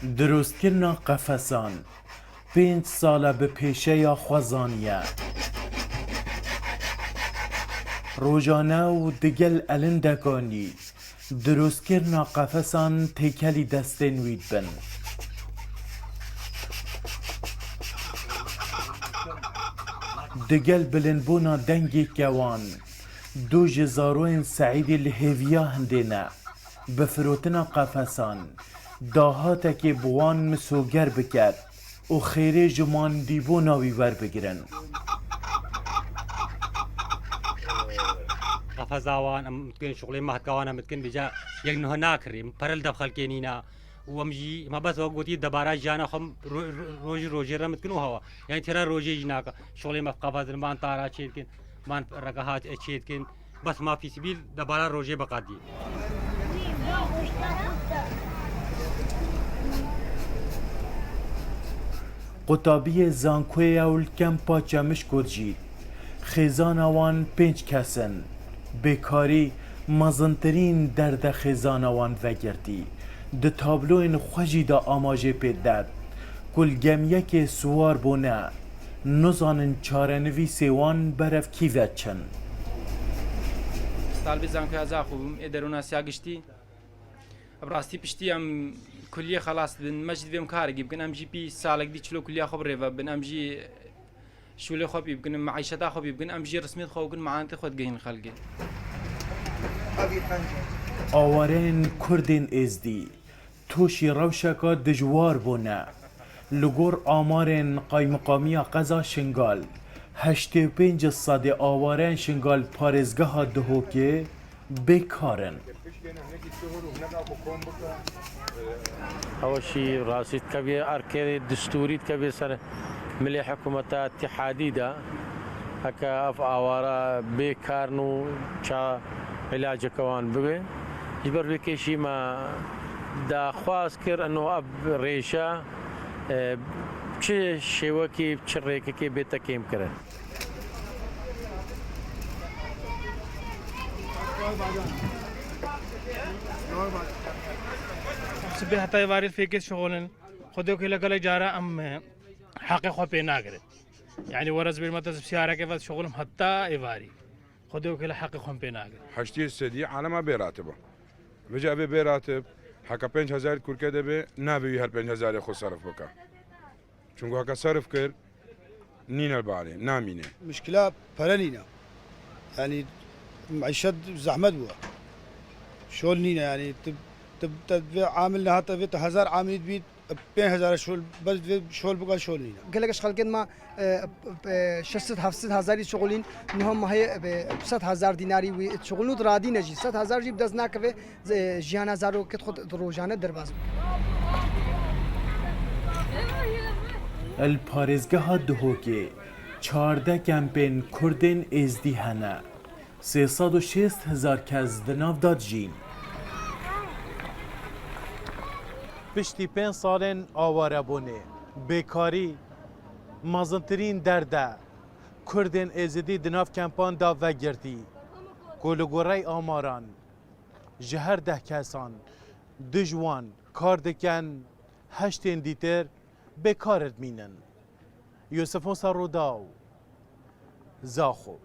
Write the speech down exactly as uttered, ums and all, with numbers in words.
Dirostkirina qefesan pênc sal e bi pêşeya xwezan ye. Rojane û digel elindekanî dirostkirina qefesan têkelî destên wî dibin. Digel bilindbûna dengê kewan, du ji zaroyên Seîdê li hêviya hindê ne. Bi firotina qefesan, dahatekê bi wan misoger biket û xêrê ji mandîbûna wî werbigirin. Qefeza wan em dikin, şuxulê mehka wan em dikin, vêca yek niha nakirî, pere li dev xelkê nîna. Û em jî, me bes wek gotî, debara jiyana xwe ro-, ro-, rojî rojê re em dikin û hewa. Yani têra rojê jî naka. Şuxulê me qefezin, van tara çê dikin, van regeha çê dikin. Bes ma fîsibîl debara rojê biqedî. Qutabiyê zankoyê ew li kempa Çemişkot jî xêzana wan pênc kes in. Bêkarî mezintirîn derde xêzana wan vegirtî. Di tabloyên xwe jî de amajê pê ded ku li gemiyekê siwar bûne. Nizanin çarenivîsê wan berev kî ve çin. Talibê zankoya Zaxo bûm, ê derûnasiya giştî. Bi rastî piştî em kuliyê xelas dibin, me jî divê em karekî bikin, em jî pî salek dî çilo kuliya xwe bi rê ve bin, em jî şûlê xwe pî bikin, meîşeta xwe pî bikin, em jî rismiyet xwe bikin, meanetê xwe digihîn xelkê. Awareyên Kurdên Êzdî toşî rewşeka dijwar bûne. Li gor amarên Qaymiqamiya Qeza Şingal, heştê û pênc sedê awareyên Şingal parêzgeha Duhokê bêkar in. Ew jî rastî dikevê erkê distûrî dikevê ser milê hikûmeta îtîhadî de. Heke ev awara bêkar in û ça îlaceke wan bibe. Ji ber vê kêşî me daxwaz kir, ino ev rêje, e, çi şêwekê, çi rêkekê bête kêmkirin. Sibê heta êvarê fêkê şixulin. Xwedê ku lê gelek cara em, e, heqê xwe pê nagirin. Yani were ez bêjim te, ez bi siyareke ve şixulim heta êvarî. Xwedê ku lê heqê xwe pê nagirin. Heştê sedî alema bê ratib e. Vêca vê bê ratib, heke pênc hezar kurke de be, nabe wî her pênc hezarê xwe serf bike. Çunku heke serf kir, nîne li balê, namîne. Muşkila pere nîne. Yani meîşet zehmet bû. Şol nîne yani, tu, tu, tu vê amil nehate vê, tu hezar amilî dibît, pênc hezar şol, bes vê şol bika şol nîne. Gelek ji xelkên me, e, e, şeş sed heft sed hezarî şixulîn, niha me heye, e, sed hezar dînarî wî şixulîn û radîne jî. Sed hezar jî bi dest nakeve, e, jiyana zarokê xwe di rojane derbas bike. Li parêzgeha Duhokê çardeh kempên Kurdên Êzdî hene. Sê sed û şêst hezar kes di nav de dijîn. Piştî pênc salên awarebûnê, bêkarî mezintirîn derd e. Kurdên Êzidî di nav kempan de vegirtî ku li gorey amaran ji her deh kesan du ji wan kar dikin, heştên dîtir bêkar dimînin. Yusuf Musa Rûdaw, Zaxo.